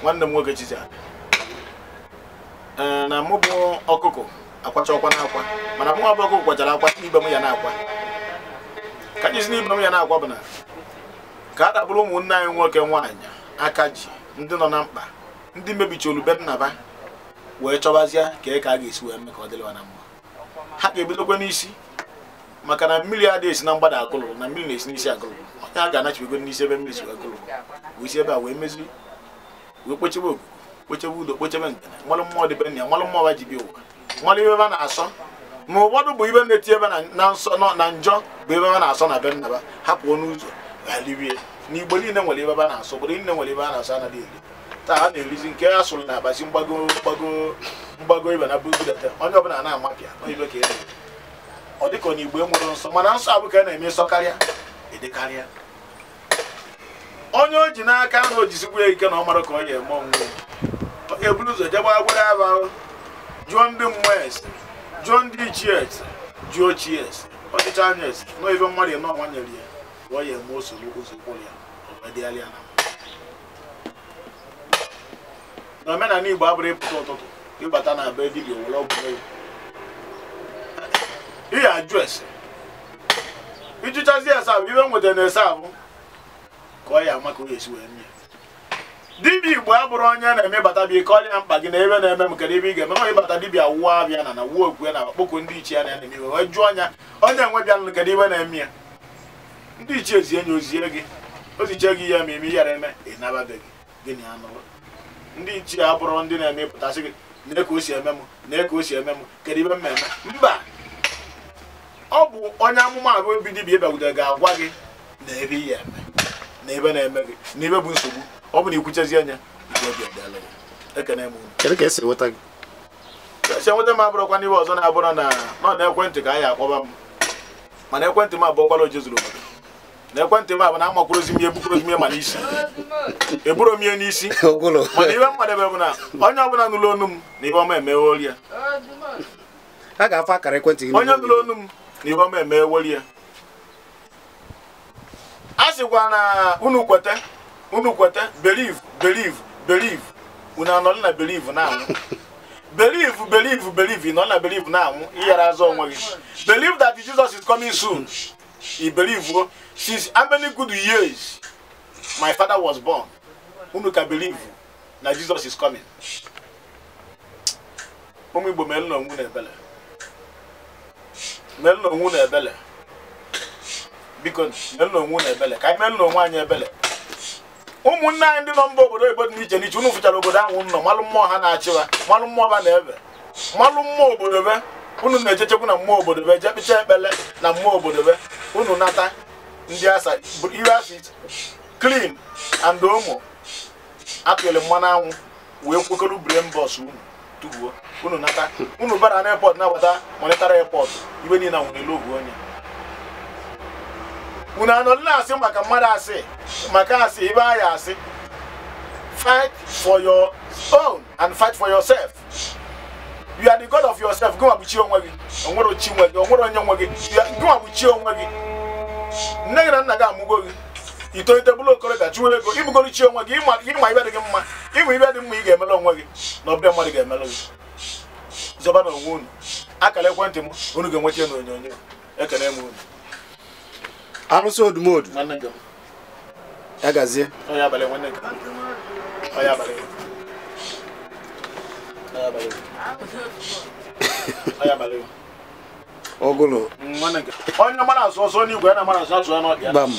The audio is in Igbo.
Nwanne m nwoke Chizi, ee, na mụ bụ ọkụkọ akwachakwa n'akwa, mana mụ abụ ọkụkọ kwachara akwa ibe m ya na-akwa. Ka jizi n'ibe m ya na-akwa bụ na ka a dabụrụ ụmụnne anyị nwoke nwaanyị aka ji, ndị nọ na mkpa, ndị mebichi olube nnaba wee chọbazie ka a ga-esi wee mee ka ọ dịrịwa na mma. Ha ga-ebidokwa n'isi, maka na mmiri adịghị esi na mgbada agụlụrụ, na mmiri na-esi n'isi agụlụrụ. Onye a ga-anachibigo n'isi ebe mmiri si wee gụlụrụ, wee si ebe a wee meziri, wee kpochebe okuku, kpochebe udo, kpochebe ngene, malụ mmụọ dị be nna ya, malụ mmụọ ba ji bịa ụwa, malụ ibe ba na-asọ. Ma ụfọdụ bụ ibe na-eti ebe na nsọ na njọ bụ ebe ba na-asọ na be nna ba, ha pụọ n'ụzọ ghalirie. N'Igbo niile nwere ebe ba na-asọ, obodo niile nwere ebe a na-asọ anaghị eri. Taa a na-erizi nke a sụrụ na abasị mgbago mgbago mgbago ibe na bugudete, onye ọbụla na-amapịa onye ibe ka e na-eri. Ọ dịka na Igbo enwere nsọ, mana nsọ abụ ka a na-eme nsọ karịa edekarịa. Onye o ji n'aka na o jisikwu ya ike na ọ mara ka ọ ya eme onwe ya, ọ ga-eburu ụzọ jebe agwara aba, jụọ ndị mmụọ ese, jụọ ndị ichie ese, jụọ ochie ese, ọchịcha anya ese, na ibe mmadụ ịnọ ọnwa nyere ya ka ọ ya eme osoro ụzọ kwụrụ ya, ọ dịgharịa na na omenala Igbo abụrụ ịpụta ụtụtụ ịbata na be dibịa were ọgwụ ego. Ihe ajụ ese, ịjụchazi ese abụ ibe nwetara na ese abụ ka ọ ya ama ka ọ ga-esi wee mee. Dibịa Igbo abụrụ onye na-eme bata bịa ịkọọlị ya mkpa gị na ebe na-eme m kedu ebe ị ga-eme. Ma ịbata dibịa wụọ abịa na wuo okwu na akpọkọ ndị ichie ya na-eme iwe wee jụọ anya onye enwe bịa kedu ibe na-eme ya. Ndị ichie zie nye ozie gị, ozichie gị ya ma eme yara eme ị nababe gị gịnị anụrụ. Ndị ichie abụrụ ndị na-eme pụtasị gị na ka o si eme m, na ka o si eme m, kedu ibe m eme. Mba, ọ bụ onye amụma abụ ebi dibịa ịbịakwutere ga-agwa gị na ebe ihe eme, na ebe na-eme gị, na ebe bụ nsogbu. Ọ bụ na ikwuchazi anya ekene m unu. Kedu ka esi enweta gị? Esi enweta m abụrụkwa n'ibe ọzọ na-abụrụ na nọ na ekwentị ka anyị akpọba m, mana ekwentị m abụọkwala oje zuru obodo. Na ekwentị m abụ na amakwurozi m ya, ebukwurozi m ya ma n'isi, eburo m ya n'isi. Mana ibe mmadebe bụ na onye ọbụla nụrụ onu m na ibe ọma emewoli ya. A ga-afọ akara ekwentị gị. Onye nụrụ onu m na ibe ọma emewoli ya. A sịkwa na unu kwete, unu kwete, believe, believe, believe. Unu anọrọ na believe na-anwụ. Believe, believe, believe, ị nọ na believe na-anwụ, ị azụ onwe gị. Believe that Jesus is coming soon. He believe since how many good years my father was born. Unu ka believe na Jesus is coming. Ụmụ Igbo melụ na onwu na ebele. Melụ na onwu na ebele. Biko melụ na onwu na ebele. Ka anyị melụ na onwe anyị ebele. Ụmụnne anyị ndị nọ mba obodo oyibo dị n'iche n'iche, unu fụchara obodo ahụ nọ, malụ mmụọ ha na-achịwa, malụ mmụọ ba na-ebe, malụ mmụọ obodo be. Unu na-echechekwu na mmụọ obodo be, jee kpịcha ekpele na mmụọ obodo be. Unu nata ndị asa iwe asị clean and omo atụle mmanụ anwụ wee kwekọrọ brain box unu tubuo. Unu nata, unu bara na airport na-abata monetary airport, ibe niile nwere elu ogwu onye. Unu anọdụ na-asị maka mmadụ asị, maka asị ibe anyị asị. Fight for your own and fight for yourself. You are the god of yourself. Gịnwa bụ chi onwe gị, onwere chi nwe gị, onwere onye nwe gị. Gịnwa bụ chi onwe gị. Nne gị na nna gị amụgo gị, itolite bụrụ okorobịa chụwa ego, ịbụgoro chi onwe gị. Ịma ibe dị gị mma, ịma ibe dị mma ị ga-emere onwe gị na ọbịa mmadụ ga-emere gị. Zọba na onwe unu. Akara ekwentị m unu ga-enweta n'onyonyo. Ekene m unu. Arụsị Odumodu. Ya gazie. Onye abalị nwanne nke m. Onye abalị. Onye abalị. Onye abalị. Ogolo. Nwanne nke. Onye mara asụ ọsọ n'igwe ya na mara asụ asụ ya n'ọbịa. Bam.